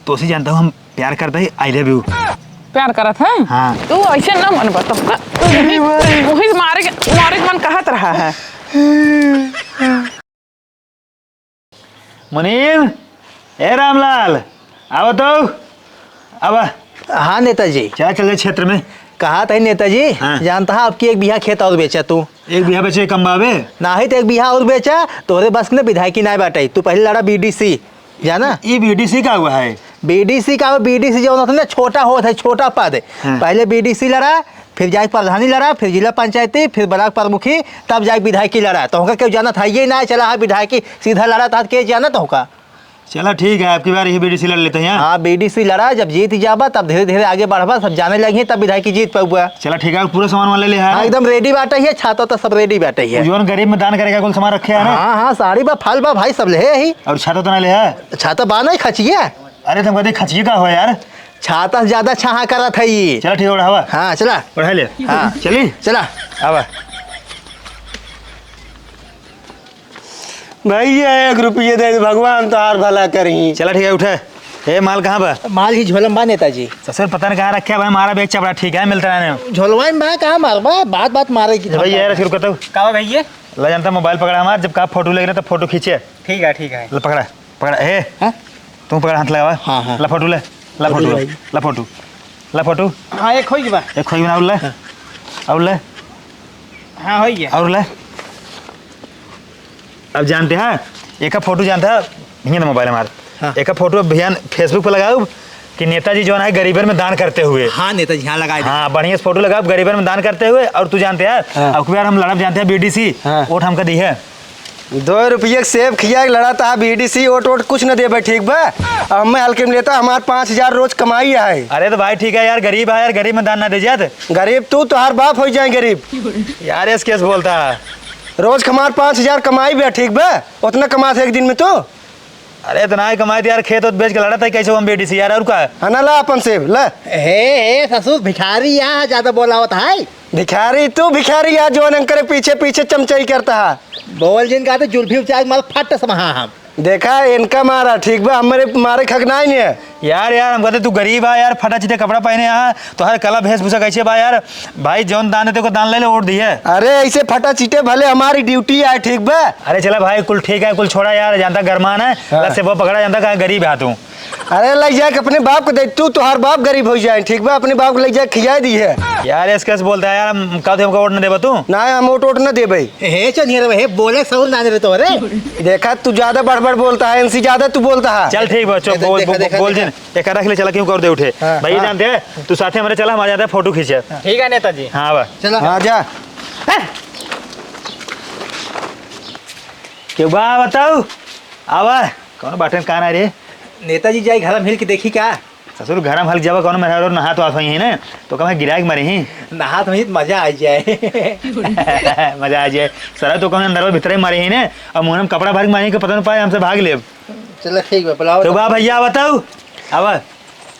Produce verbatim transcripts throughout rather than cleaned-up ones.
तोसे जानत हौ हम प्यार करत ही, I love you। प्यार करत है? हाँ। तू ऐसे ना मन बता। अरे भाई। वही मारे के, मारे के मन कहत रहा है। मुनीम, ए रामलाल, आवा तो, आवा। हाँ नेताजी। चला, चल जाए क्षेत्र में। कहा था नेताजी, हाँ। जानत हा, अब की एक बीघा खेत और बेचा तू। एक बीघा बेचे कम बाबे? नाही तो एक बीघा और बेचा, तोहरे बस के ना विधायकी नाही बाटे। तू पहले लड़ा बीडीसी, जाना? ई बीडीसी का हुआ है? बीडीसी का हुआ, बीडीसी जो होत है ना, छोटा होत है, छोटा पद। हाँ। पहले बीडीसी लड़ा, फिर जाके प्रधानी लड़ा, फिर जिला पंचायती, फिर ब्लॉक प्रमुखी, तब जाके विधायकी लड़ा। तो होकर केहू जानत है ये ना, चला हाँ विधायकी सीधा लड़ा, तो के जानत होका? चला ठीक है, अब की बार ये बीडीसी लड़ लेते हैं। हाँ, बीडीसी लड़ा, जब जीत जाबा तब धीरे धीरे आगे बढ़बा, सब जाने लगी तब विधायकी जीत पाउबा। चला ठीक है, पूरा सामान वामान ले ले है। हाँ, एकदम रेडी बाटे ही, छाता तो सब रेडी बाटे ही। जौन गरीब में दान करेगा कुल सामान रखे है ना? हाँ, हाँ, साड़ी बा, फल बा, भाई सब ले ही। और छाता तो ना ले है? छाता बा नहीं खचिए। अरे तुम कहते खचिए का हो यार? छाता से ज्यादा छाहा करत है ये। चला ठीक है, ओढ़ावा। हाँ, चला। ओढ़ा ले। हाँ। चली? चला। आवा। भैया, एक रुपये दे दे, भगवान तोहार भला करही। चला, ठीक है, उठे। ए, माल कहाँ बा? माल ही झोलम बा, नेताजी। ससुर, पता नहीं कहाँ रखे बा, मारा बेग चपड़ा, ठीक है, मिलता रहने। झोलवा में बा, कहाँ मारबा? बात, बात मारे की। भैया, यार, फिर कहता हूँ। का बा भैया? ला जानता, मोबाइल पकड़ा हमार, जब कहा फोटो लेके ना, तो फोटो खींचे। ठीक है, ठीक है। ला पकड़ा, पकड़ा, ए। हाँ? तू पकड़ा, हाथ लगावा। हाँ, हाँ। ला फोटो ले, ला फोटो, भाई। ला फोटो, ला फोटो। हाँ, एक होई बा। एक होई बा, और ले। हाँ। और ले। हाँ, होई गया। और ले। अब जानते हैं, एका फोटो जानता है, हियाँ दे मोबाइल हमार। हाँ। एका फोटो अभियान Facebook पे लगाउब कि नेताजी जौन है गरीबन में दान करते हुए। हाँ, नेताजी, हाँ, लगाए दे। हाँ, बढ़िया से फोटो लगाउब गरीबन में दान करते हुए। और तू जानते हैं, हाँ। अब की बार हम लड़ब जानते हैं बीडीसी, हाँ। वोट हमका दी है। दो रुपये के सेब खिया के लड़ा था बीडीसी, वोट वोट कुछ न देबे, ठीक बा? अब हमें हल्के में लेता, हमार पाँच हजार रोज कमाई है। अरे तो भाई ठीक है यार, गरीब है यार, गरीब में दान ना दे जात। गरीब तू, तोहार बाप हो जाए गरीब। यार, ऐसे कैसे बोलता है? रोज हमार पाँच हजार कमाई बे, ठीक बे? उतना कमात है एक दिन में तू? अरे, इतना ही कमाई तो यार, खेत उत बेच के लड़ा था, कैसे हम बीडीसी यार, और का? है ना, ला अपन सेब, ला। हे, हे, ससुर, भिखारी यहाँ ज्यादा बोलावत है। भिखारी तू, भिखारी यहाँ जो अंकरे पीछे पीछे चमचाई करता है। बोल जिन का तो जुल्फी उचाक माल फट समहा हम। देखा, इनका मारा, ठीक बा, हमरे मारे खक नाई ने। यार, यार, हम कहते तू गरीब आ यार, फटा चिटे कपड़ा पहने आ, तोहर कला वेशभूषा कैसे बा यार? भाई, जौन दान देते को दान ले ले, वोट दिए। अरे, ऐसे फटा चिटे भले हमारी ड्यूटी आए, ठीक बा? अरे चला भाई, कुल ठीक है, कुल छोड़ा यार, जानता गरमान है, हाँ। लस से वो पकड़ा जानता कहाँ गरीब है तू। अरे, ले जाके अपने बाप को दे, तू, तोहार बाप गरीब हो जाए, ठीक बा? अपने बाप को ले जाके खिया दी है। यार, ऐसे कैसे बोलता है यार, हम कहते हमको वोट न देबा तू? ना, हम वोट वोट न देबे। हे चनियर, हे बोले सहूर ना रे तोरे। देखा, तू ज्यादा बड़बड़ बोलता है, इनसे ज्यादा तू बोलता है। चल ठीक बा, चुप, देखा, बोल, देखा, बोल, देखा, बोल देखा। जिन। एक रख ले, चला क्यों कर दे उठे। हाँ, भाई, हाँ। जानते हैं, तू साथे हमारे चला, हमारे जाते हैं फोटो खींचे। ठीक है नेताजी। हाँ, बा। चला। हाँ, जा। क्यों बा, बताओ। आवा। कौन बाटे कान आ रे? नेताजी जाई घर में हिल के देखी का? ससुर, घर में हल जावा, कौन मेहरारू नहात वात होई है ना, तो कम गिराए के मारे ही। नहात में ही तो मजा आ जाए। मजा आ जाए। सारा तो कौन अंदर भीतर ही मारे ही ना, अब मुंह में कपड़ा भर के मारे के पता न पाए, हमसे भाग लेब। चलो ठीक बा, बुलाओ तो तो। बा भैया, बताओ। आवा।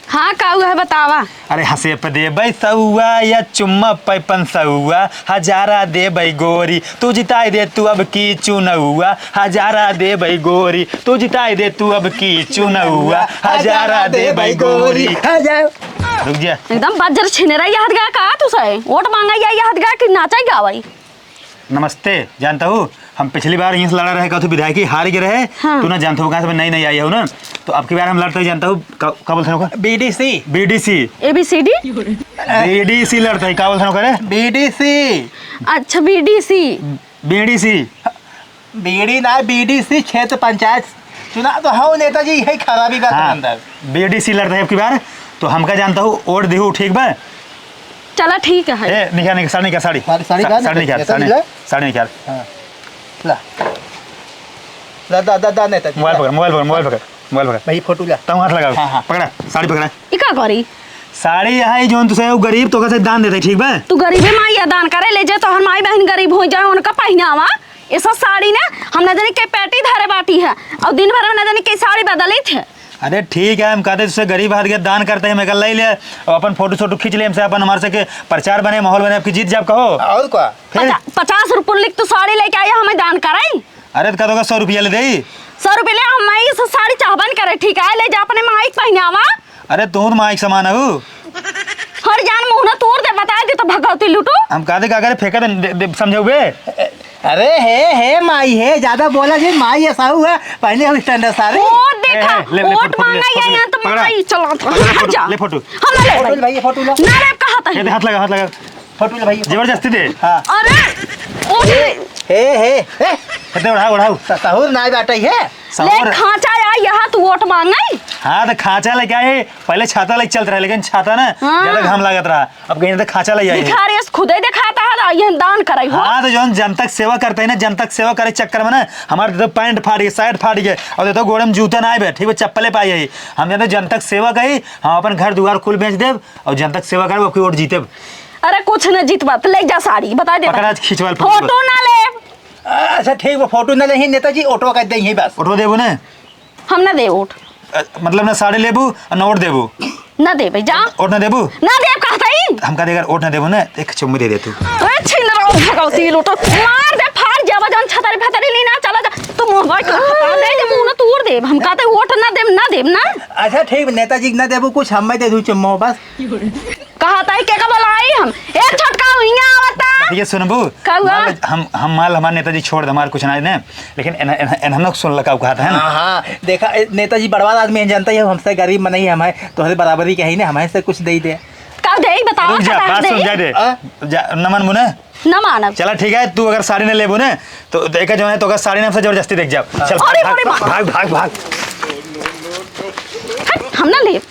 हाँ, का हुआ है, बतावा। अरे हंसे पे देबै सौआ या चुम्मा पे पन सौआ, हजारा देबै गोरी, तू जिताई दे तू अब की चुनौआ, हजारा देबै गोरी, तू जिताई दे तू अब की चुनौआ, हजारा देबै गोरी। हजार। रुक जा। एकदम बज्जर छिनेरा याद गा का तू से? वोट मांगा या याद गा कि नाचा गावाई? नमस्ते, जानता हूँ, हम पिछली बार यहीं से लड़ा रहे, कहते विधायकी हार गए रहे, हाँ। तू ना जानता हूँ कहाँ से नई नई आई हो ना, तो अब की बार हम लड़ते जानता हूँ, का, का बोलते हैं ओका? बीडीसी। बीडीसी। एबीसीडी? बीडीसी लड़ते हैं, का बोलते हैं ओका रे? बीडीसी। अच्छा, बीडीसी। बीडीसी। बीडी ना, बीडीसी, क्षेत्र पंचायत चुनाव तो हो नेताजी, यही खराबी बा हाँ, अंदर। बीडीसी लड़ते हैं अब की बार, तो हमका जानता हूँ, वोट दिहू, ठीक बा? चला, ठीक है। ए, निकाल, निकाल, साड़ी निकाल, साड़ी। साड़ी, साड़ी सा-, ना साड़ी निकाल, निकाल, साड़ी, नेताजी ला। साड़ी निकाल। हाँ। ला। ला, दा, दा, दा, नेताजी, मोबाइल ला। पकड़, मोबाइल पकड़, मोबाइल पकड़, मोबाइल पकड़। भाई, फोटो ला। तब हाथ लगाओ। हाँ, हाँ। पकड़ा, साड़ी पकड़ा। ई का करी? साड़ी है, ई जौन तुसे उ गरीब तो कसे दान देते, ठीक बा? तू गरीबे माई या दान करे, ले जे तोहर माई बहन गरीब हो जाए, उनका पहनावा। ऐसा साड़ी ना, हम न जाने के पैटी धरे बाटी है, और दिन भर में न जाने के साड़ी बदलित है। अरे ठीक है, हम कहते तुसे गरीब हाथ के दान करते हैं, मैं कल ले ले, और अपन फोटो शोटो खींच ले हमसे, अपन हमारे से के प्रचार बने, माहौल बने, आपकी जीत जाब कहो। और का? फिर? पचा-, पचास रुपये लिख तू साड़ी लेके आई, हमें दान कराई। अरे तो का तो का सौ रुपया ले देई, सौ रुपये ले, हम माई से साड़ी चाहबन करे, ठीक है, ले जा अपने माई के पहिनावा। अरे तू तो माई के समान हऊ। हर जान मुँह ना तोड़ दे, बता दे तो भगवती लूटू। हम कहा दे का करे, फेंका दे, दे, दे, समझे हुए। अरे हे, हे माई हे, ज्यादा बोला जी, माई ऐसा हुआ, पहले हम स्टैंडर्ड सारे। ओ देखा, ए, ए, ले, ले, वोट फोटो, फोटो ले, मांगा फोटो या ले, यहाँ तो पकड़ा। माई चला तो। पकड़ा, फोटो, जा। ले फोटो। हम ना ले फोटो ले भाई। भाई, ये फोटो लो। ना ले, कहा था ये दे, हाथ लगा, हाथ लगा। फोटो ले भाई। जबरदस्ती दे। हाँ। अरे, ओ ए, हे, हे, हे। कहते उड़ाओ, उड़ाओ। स-, सहूर ना बाटे है। ले सहूर। खांचा आ, यहाँ तू वोट मांगे। हाँ, तो खांचा लेके आए, पहले छाता लेके चलत रहे, लेकिन छाता ना, हाँ। ज्यादा घाम लागत रहा। अब कहीं तो खांचा ले आई है। भिखारी से खुदे दिखाता है, तो ये दान करे हो। हाँ, तो जौन जनता के सेवा करते हैं ना, जनता के सेवा करे चक्कर में ना, हमारे तो पैंट फाट गए, शर्ट फाट गए, और देखो गोड़े में जूता ना आए बे, ठीक बा, चप्पले पाई है। हम जानते जनता के सेवा कही, हम अपन घर दुआर कुल बेच देब और जनता के सेवा करब, आपकी वोट जीतेब। अरे कुछ न जीतबा, तो ले जा साड़ी, बता दे। पकड़ा, खिंचवा ले फोटो। फोटो ना ले। अच्छा ठीक बा, फोटो ना ले, नेताजी ऑटो कर दे यही बस। ऑटो देबो ना? हम ना दे वोट। अ, मतलब ना साड़ी लेबू और ना वोट देबू? ना देबे, जा। वोट ना देबू? ना देब कहता ही। हमका दे, अगर वोट ना देबू ना, एक चुम्मी दे दे तू। अरे छिन रहो भगवती लूटो, मार दे, फाड़ जावा, जौन छतरी फतरी ली ना, चला जा। तू मुंह बाई के हटा दे, जे मुंह ना तोड़ देब। हम कहते वोट ना देब, ना देब ना। अच्छा ठीक, नेताजी के ना देबू कुछ, हम दे दू चुम्मा बस। कहता ही के का बोलाई हम? ए छोटका, हियां आवता। ये सुनबू? का हुआ? मान ले, हम, हम मान ले हमारे नेताजी छोड़ दे, हमारे कुछ ना दे, लेकिन एन, एन, एन हम लोग सुन लगा कहता है ना। हाँ, हाँ, देखा, ए, नेताजी बड़वार आदमी हैं, जनता ही है, हमसे गरीब मनई है, हमारे तोहरे बराबरी के ही ना, हमारे से कुछ दे ही दे। का दे ही बताओ, रुक जा, का बात दे? सुन, जाए दे। हाँ? जा, न मनबू ना? ना मानब। चला ठीक है, तू अगर साड़ी ना लेबू ना, तो देखा जो है, तो अगर साड़ी ना से जबरदस्ती देख जाओ। चल, अरे, भाग, अरे, भाग, भाग, भाग, भाग। हट, हम ना लेब।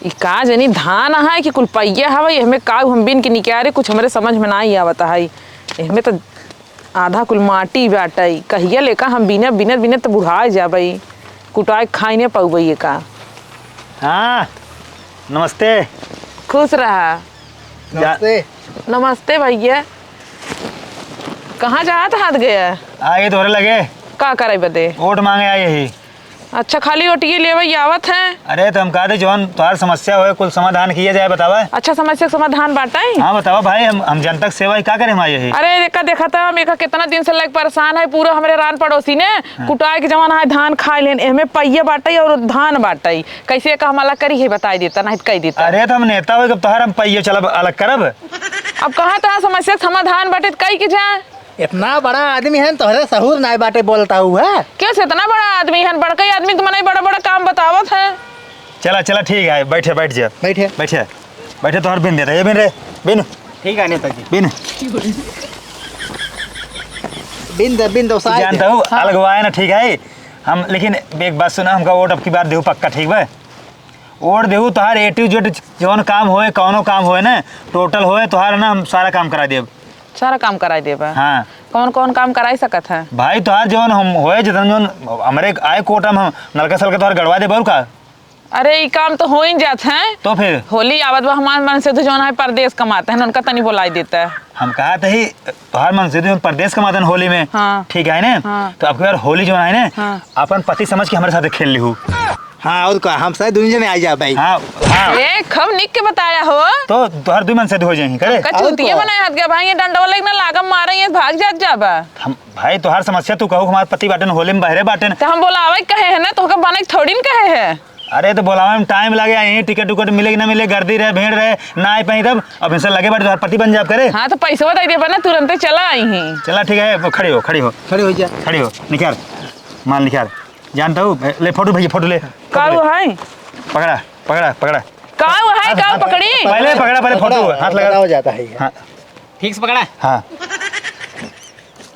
ई का जनी धान है कि कुल पइया हवे, एहमे का हम बीन के निकारे, कुछ हमरे समझ में नाहीं आवत है। एहमे त आधा कुल माटी बाटइ। कहिया लेका हम बीनब, बीनत, बीनत त बुढ़ाइ जाबइ, कुटाइ खाइ न पउबइ एका। हाँ, नमस्ते। खुश रहा। जा- नमस्ते। नमस्ते भइया। कहाँ जात हाथ गया? आ, ये तोहरे लगे। का करइ बदे? वोट माँगे आए ही। अच्छा, खाली ओटिये लेवइ आवत हैं? अरे, त हम कहते, जौन तोहार समस्या होए, कुल समाधान किया जाए, बतावा। अच्छा, समस्या के समाधान बाटइ? हाँ, बतावा भाई, हम, हम जनता के सेवा ही का करे हम आए ही? अरे, एका देखा त, हम एका कितना दिन से लग परेशान है, पूरा हमरे रान पड़ोसी ने हाँ। कुटाए के जवन है धान खाइ लेन, एहमे पइया बाटइ और धान बाटइ। कैसे एका हम अलग करी है, बताइ देता, नहीं त कहि देता। अरे, त हम नेता होए, अब तोहार हम पइया चलब, अलग करब। अब कहाँ तोहार समस्या के समाधान बाटे, त कहि के जा। इतना बड़ा आदमी है, तोहरे सहूर नाय बाटे बोलत हउ है। कैसे इतना बड़ा आदमी है? बड़का ही आदमी तो मनई बड़ा बड़ा काम बतावत है। चला, चला, ठीक है, बैठे, बैठ जा। बैठे। बैठे, बैठे, तोहर बिन देता, ये बिन रे, बिन। ठीक है नेताजी। बिन। बिन दे, बिन दो, साइड जानता दे। हूँ, हाँ। अलगवाए ना, ठीक है। हम, लेकिन एक बात सुना, हमका वोट अब की बार देहू पक्का, ठीक बा? वोट देहू, तोहार A to Z जौन काम होए, कौनो काम होए ना, total होए, तोहार ना हम सारा काम करा देब। सारा काम कराइ देबा? हाँ। कौन कौन काम कराइ सकत है? भाई, तोहार जौन हम होए, जितना जौन हमरे आए कोटा में, हम नलका सलका तोहार गड़वा देब, और का? अरे, ई काम तो हो ही जात है। तो फिर? होली आवत बा, हमार मन से तो जौन है परदेस कमात है, उनका तनी बोलाइ देता है। हम कहत ही, तोहार मन से तो जौन परदेस कमात है होली में, हाँ। ठीक है ना? हाँ। तो अब की बार होली जौन है ना, हाँ। अपन पति समझ के हमरे साथे खेल लिहू। हाँ, और का, हम सारे दुनू जने आ जा भाई। हाँ, हाँ। ए, खूब निक के बताया हो। तो तोहर दुइ मन से हो जाएंगे, करे? का और चूतिया का? बनाया हत गया भाई, ये डंडवा लेके ना लागम मारे, ये भाग जात जाबा। हम, भाई, तोहार समस्या तू कहू, हमार पति बाटेन, होली में बहरे बाटेन। तो हम बोलावे कहे है ना, तोहका बने थोड़ी न कहे है। अरे, तो बोलावे में टाइम लागे, यहीं टिकट उकट मिले कि ना मिले, गर्दी रहे, भीड़ रहे, ना आए पाई तब। अब इनसे लगे बाटे, तोहार पति बन जाब करे। हाँ, तो पैसवा दे देबा ना, तुरंते चला आई ही। चला, ठीक है, खड़ी हो, खड़ी हो। खड़ी हो जा। खड़ी हो, निकाल, माल निकाल। जानता हूँ, ले फोटो भैया, फोटो ले। का वो है? पकड़ा, पकड़ा, पकड़ा। का वो है, हाथ, का हाथ, पकड़ी? पहले पकड़ा, पहले फोटो, पकड़ा, हाथ लगा। पकड़ा हो जाता है ये। हाँ। ठीक से पकड़ा? हाँ।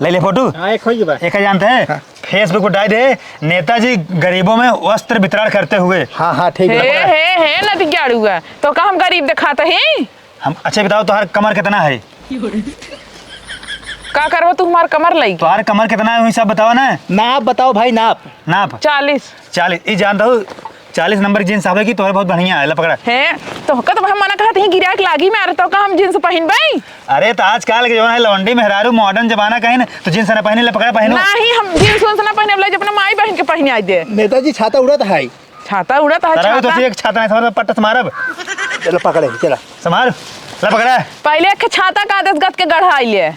ले ले फोटो। हाँ, एक हो गई बा। एक जानते हैं? हाँ। Facebook पर डाल दे, नेताजी गरीबों में वस्त्र वितरण करते हुए। हाँ, हाँ, ठीक हे, है। हे, हे, नदी गाड़ू है। तो का हम गरीब दिखाते हैं? हम, अच्छा बताओ, तोहार कमर कितना है? का करबो तू हमार कमर लई? तोहार कमर कितना है, वही सब बताओ ना। नाप बताओ भाई, नाप। नाप? चालीस। चालीस, ई जानता हूँ, चालीस नंबर की जींस आवे की तोहरे बहुत बढ़िया है, ला पकड़ा। हे, तो का तो हम मना कहत ही गिराक लागी में, अरे तो का हम जींस पहिनबई? अरे तो आजकल के जमाना है, लौंडी मेहरारू modern जमाना कहीं ना, तो जींस ना पहिने, ला पकड़ा पहिनो। नहीं, हम जींस उन्स ना पहिने, ला अपने माई बहन के पहिने आई दे। नेताजी छाता उड़त है। छाता उड़त है, तारा तो छाता। एक छाता नहीं समझ में पट्ट से मारब। चलो पकड़े, चला। संभाल, ला पकड़ा। पहले एक छाता का आदेश गत के गढ़ाई ले।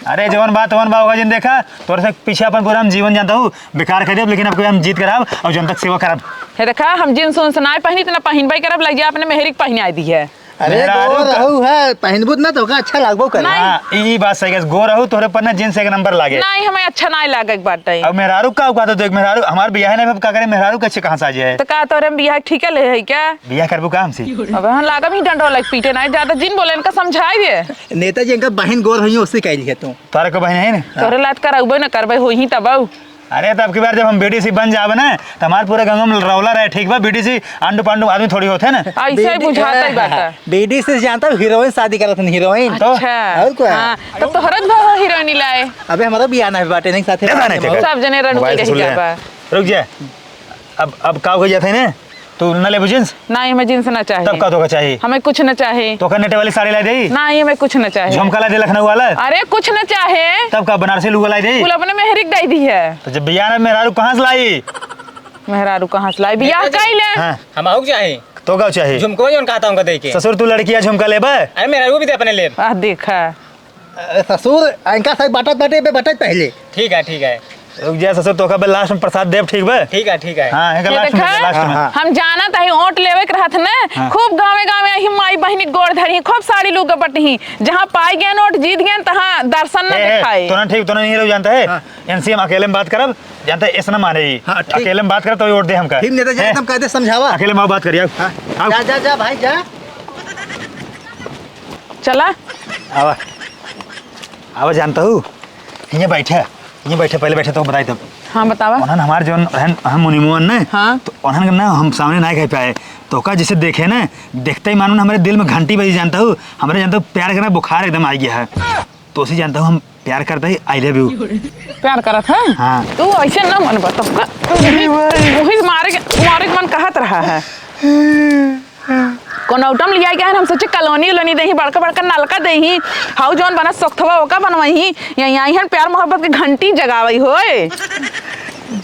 अरे, जवन बात, तवन बा, होगा जिन देखा, तोरे से पीछे अपन पूरा हम जीवन जानता हूँ, बेकार कर देब, लेकिन अब हम जीत कराब और जनता के सेवा कराब। हे देखा, हम जींस उन्स नाय पहिनी, इतना पहिनबे करब, लग जा अपने मेहरी के पहिनाई दी है। अरे, मेहरारू गोर का रहू है, पहिनबू त ना तो का अच्छा लागबो करे। नहीं। हाँ, ई बात सही है, गोर रहू, तोरे पर ना जींस एक नंबर लागे। नहीं, हमें अच्छा नहीं लागे के बाटे। अब मेहरारू का, का तो देख, मेहरारू, हमार बियाह नहीं, अब का करे, मेहरारू कैसे कहाँ से आ जाए? तो का तोरे हम बियाह ठीक है ले है क्या? बियाह करबू का हमसे? अब हम लागब ही डंडो लग पीटे, नहीं ज्यादा जिन बोले, इनका समझाई दे। नेताजी, इनका बहिन गोर हुई, उससे कह लिया तू। तोहरे को बहिन है ना? तोहरे लात करउबे न करबे, होई ही तब। अरे, तब की बार जब हम बीडीसी बन जाब ना, तो हमार पूरे गंगम रौला रहे, ठीक बा? बीडीसी आंडू पांडू आदमी थोड़ी होते ना। ऐसे ही बीडी-, बुझाता ही बात है। बीडीसी से जानता हूँ, हीरोइन शादी करत हन, हीरोइन। तो? अच्छा। और क्या? हाँ, तब तोहरा तो हो हीरोइन लाए। अबे, हमारा भी आना है बाटे, नहीं साथे। देखा नहीं, देखा। सब जने रणुकी मोबाइल से रह सुन ले। जाबा। रुक जा। अब, अब का हो जाता है ना? तू न लेबू जींस? नहीं, हमें जींस ना चाहिए। तब का तोका चाहिए? हमें कुछ ना चाहिए। तोका नेटे वाली साड़ी ला दे? नहीं, हमें कुछ ना चाहिए। झुमका ला दे लखनऊ वाला? अरे, कुछ ना चाहे। तब का बनारसी लुगा ला दे? कुल अपने मेहरी के दे दी है। तो जब बियाह ना मेहरारू कहाँ से लाई? मेहरारू कहाँ से लाई? बियाह नेताजी। कइले। हाँ। हम आउक चाहे। तो का चाहे? झुमको जौन कहता हूँ, उनका दे के। ससुर, तू लड़किया झुमका लेबा? अरे, मेहरारू भी दे अपने लेब। आ, देखा। अ, ससुर, इनका साथ बाटत बाटे, बे बाटत पहले। ठीक है, ठीक है। रुक जा ससुर, तोका बे लास्ट में प्रसाद देब, ठीक बे? ठीक है, ठीक है। हाँ, इनका ये लास्ट में देखा, दे, लास्ट में। हाँ, हाँ। हम जानत हई, वोट लेवे के रहत न, हाँ। खूब गाँवे गाँवे अही माई बहिनी के गोड़ धरी, खूब साड़ी लूगा बटही। जहाँ पाई गए वोट, जीत गए, तहाँ दर्शन न ए, ए, देखाई। तोना ठीक, तोना नहीं रहो जानता है। हाँ। इनसे हम अकेले में बात करब, जानता है, ऐसा ना माने ही। हाँ, ठीक। अकेले में बात करब, तो वोट दे हमका। ठीक, नेता जी, हैं? एकदम कायदे समझावा। अकेले में आओ, बात करिए, आओ। हाँ। आओ। जा, जा, जा, भाई, जा। चला। आवा। आवा, जानता हूँ, हियाँ बैठे, हियाँ बैठे, पहले बैठे तो बताई तब। हाँ, बतावा। उन्हन हमार जौन रहन, हम मुनिमुअन ने, हाँ। तो उन्हन के ना हम सामने ना कह पाए। तो का जैसे देखे ना, देखते ही मानो ना हमारे दिल में घंटी बजी, जानता हूँ, हमारे जानता हूँ प्यार करना बुखार एकदम आ गया है। तो उसी जानता हूँ हम प्यार करता ही I love you। प्यार करत है? हाँ। तू ऐसे ना मन बता, तू अरे भाई। वही मारे के, मारे के मन कहत रहा है। कोनो आइटम लिया गया है, हम सोचे कॉलोनी उलोनी देही, बड़का बड़का नलका देही, हाउ जौन बना सोखथवा ओका बनवाई, या यहाँ हन प्यार मोहब्बत के घंटी जगावई होए।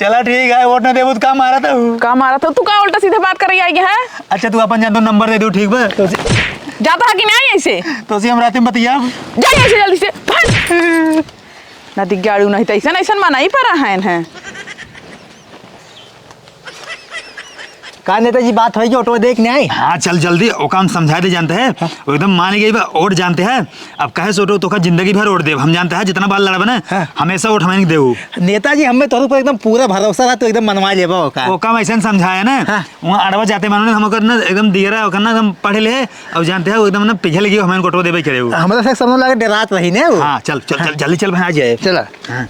चला ठीक है, वोट ना देबू तो का मारा था ऊ? का मारा था? तू का उल्टा सीधा बात करे आई है? अच्छा, तू अपन जान तो नंबर दे दू, ठीक बा? तो से जाता है कि नहीं ऐसे? तो से हम रात में बतिया। जा ऐसे जल्दी से, भाग। ना दिग्गाड़ू नहीं तो ऐसा, ऐसा मना ही पड़ा है इन्हें। का नेताजी, बात होई कि ऑटो देख नहीं आई? हाँ, चल जल्दी, ओका हम समझा दे जानते हैं, हाँ। वो एकदम मान गई बा, वोट जानते हैं। अब कहे से ऑटो तोका जिंदगी भर वोट देब, हम जानते हैं जितना बार लड़बे ना, हाँ। हमेशा वोट हमें देबू। नेताजी, हमें तोहरे ऊपर एकदम पूरा भरोसा रहा, तो एकदम मनवा लेबा ओका। ओका हम ऐसे समझाया ना, हाँ। वहाँ अड़वा जाते मानो ने हम ओकर ना एकदम दियरा ओकर ना एकदम पढ़ ले, और जानते हैं वो एकदम ना पिघल गई, हमें ऑटो देबे करे वो। हमरा से समझ लागे डरात रही ने वो। हाँ, चल, चल, हाँ। चल, जल्दी चल, भाई आ जाए। चला। हाँ।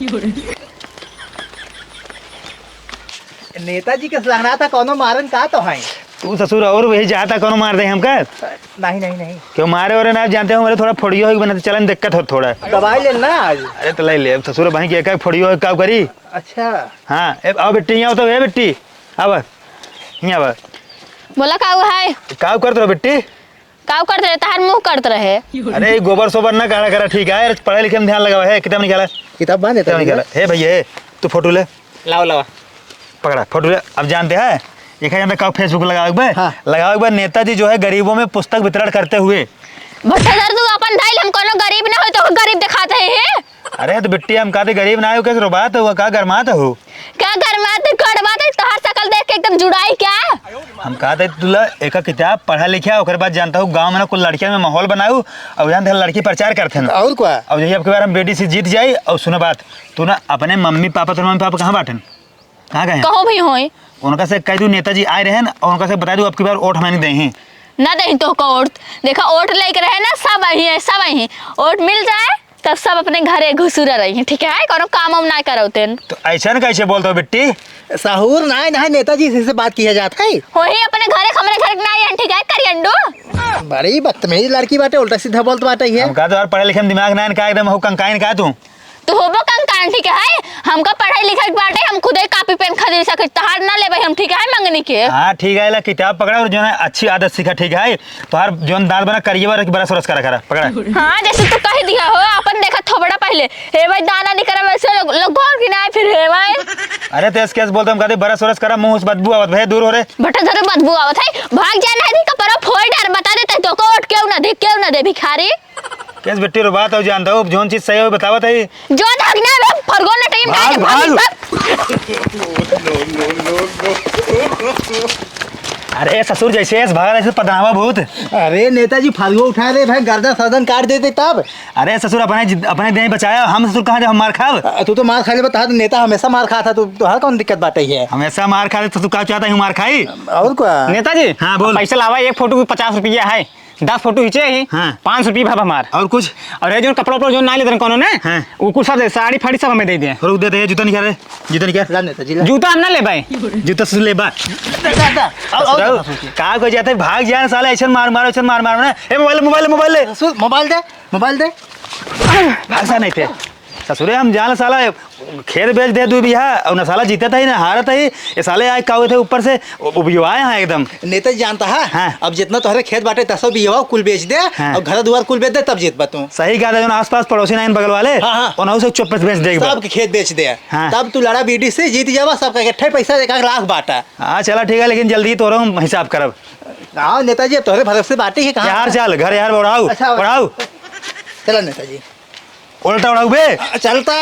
नेताजी के सहना था, कोनो मारन का तो है? तू ससुर और वही जाता, कोनो मार दे हमका? नहीं, नहीं, नहीं। क्यों मारे और ना जानते हो, मेरे थोड़ा फोड़ियो हो बना, चलन दिक्कत हो थोड़ा। दवाई ले ना आज। अरे तो ले ले, अब ससुर भाई के एक एक फोड़ियो हो, का करी? अच्छा। हाँ, ए, आओ बिट्टी, यहाँ आओ तो, ए बिट्टी, अब, यहाँ अब। बोला का हुआ है? का करत रहो बिट्टी? का करत रहे? तहार मुंह करत रहे। अरे, ई गोबर सोबर ना काढ़ा करा, ठीक है? पढ़े लिखे में ध्यान लगावा है, किताब निकाला। किताब बा नेताजी किताब निकाला। के? हे भैया, हे, तू फोटो ले। लाओ, लावा। पकड़ा, फोटो ले। अब जानते हैं, एक है जानते का Facebook लगावे के बा? हाँ। लगावे के बा, नेताजी जो है गरीबों में पुस्तक वितरण करते हुए। भट्टाधर, तू अपन धइल, हम कोनो गरीब ना होई, तो गरीब दिखाते हैं। अरे, तो बिट्टी, हम कहते गरीब ना हो, कैसे रोबात हो, का गरमात हो? का गरमात, गरमात है, तोहार शकल देख के एकदम जुड़ाई क्या? हम कहते तुला एक किताब पढ़ा लिखा, ओकर बाद जानता हूँ गाँव में ना कुल लड़कियाँ में माहौल बनाऊ, और जानते हैं लड़की प्रचार करते हैं। और क्या? और यही अब की बार हम बीडीसी जीत जाई, और सुनो बात, तू ना अपने मम्मी पापा, तोर मम्मी पापा कहाँ बाटन? कहाँ गए हैं? कहूँ भी होई। उनका से कह दू नेताजी आए रहे हैं, और उनका से बता दू अब की बार वोट हमें नहीं दे हैं। ना दे तो का वोट, देखा वोट लेके रहे ना, सब आई है, सब आई है, वोट मिल जाए। तब सब अपने घरे घुसुरा रही हैं, ठीक है, कोनो काम वाम ना करौते हैं। तो ऐसा न कैसे बोलते हो बिट्टी? सहूर ना है, ना है नेताजी से, से बात किया जाता है। वही अपने घरे, हमरे घर के ना आई हैं, ठीक है, करियंडू। बड़ी बदतमीज लड़की बाटे, उल्टा सीधा बोलत बाटे ये। हम कहा तो यार पढ़े लिखे में दिमाग ना है, का एकदम हो कंकाइन का तू? तू होबो कंकाइन, ठीक है, हमका पढ़े लिखे के बाटे, हम खुदे कापी पेन खरीद सके, तहार ना लेबे हम, ठीक है, मंगनी के। हाँ ठीक है, ला किताब पकड़ा और जो है अच्छी आदत सीखा, ठीक है। तोहार जौन दांत बना करिए बार की ब्रश व्रश करा करा, पकड़ा। हाँ, जैसे तू कह दिया हो, अपन देखा थोबड़ा पहले। हे भाई, दाना निकरा वैसे लोग, लोग गौर की ना आए फिर, हे भाई। अरे, तेज कैसे बोलते हम कहते ब्रश व्रश करा, मुंह से बदबू आवत, भैया दूर हो रे। भट्टा धरे बदबू आवत है, भाग जाना है, कपड़ा फोड़ डार, बता देते तो को वोट क्यों ना दे, क्यों ना दे भिखारी। केस बेटी रो बात हो जानता हो, जौन चीज सही हो बतावत है। जौन हक ना बे, फरगो न टाइम भाग, जाके भाग, भाग। भाग। अरे ससुर, जैसे ऐस भागा, ऐसे पदनावा भूत। अरे नेताजी, फरगो उठा दे भाई, गर्दन सर्दन काट देते तब। अरे ससुर, अपने जि-, अपने देह बचाया, हम ससुर कहाँ जब हम मार खाब? अ, तू तो मार खा ले, बता, नेता हमेशा मार खाता, तू, तोहार कौन दिक्कत बाटे है? हमेशा मार खा ले, तो तू का चाहता है, मार खाई? और का? नेताजी, हाँ, बोल। पैसा लावा, एक फोटो पचास रुपया है। दस फोटो खींचे ही, हाँ। पाँच सौ रुपये भाव हमार। और कुछ? और ये जो कपड़ा उपड़ा जो ना लेते कोनो ने, हाँ। वो कुछ सब दे, साड़ी फाड़ी सब हमें दे दे। रुक दे, दे, जूता निकाल रे, जूता निकाल। ला नेताजी, ला। जूता हम ना ले भाई। जूता से ले बा। दा, दा, दा। आओ, आओ, ससुर, आओ, ससुर। का को जाते, भाग जाए साला, ऐसे मार मारो, ऐसे मार मारो ना। ए, मोबाइल, मोबाइल, मोबाइल ले। ससुर, मोबाइल दे, मोबाइल दे। भाग सा नहीं थे। ससुरे हम जान साला, खेत बेच दे दू बीघा, और न साला जीतत ही, न हारत ही। ये साले आए का हुए थे ऊपर से, उ-, उबियाए हैं एकदम। नेता जी जानता है, हाँ। अब जितना तोहरे खेत बाटे, तसो बियावा कुल बेच दे, हाँ। और घर दुआर कुल बेच दे, तब जीतबा तू। सही कहा था, जो आसपास पड़ोसी ना इन बगल वाले, हाँ, हाँ। उन्हों से चुप बेच दे एक बार। सबके खेत बेच दे। हाँ। तब तू लड़ा बीडी से जीत जावा, सबका इकट्ठे पैसा एक आध लाख बांटा। हाँ, चला ठीक है, लेकिन जल्दी तोरो हम हिसाब करब। हाँ, नेताजी, अब तोहरे भरोसे बाटी है, कहाँ यार, चल, घर यार बढ़ाऊ, अच्छा, बढ़ाऊ। चला नेताजी। उल्टा उड़ाऊ बे। अ, चलता।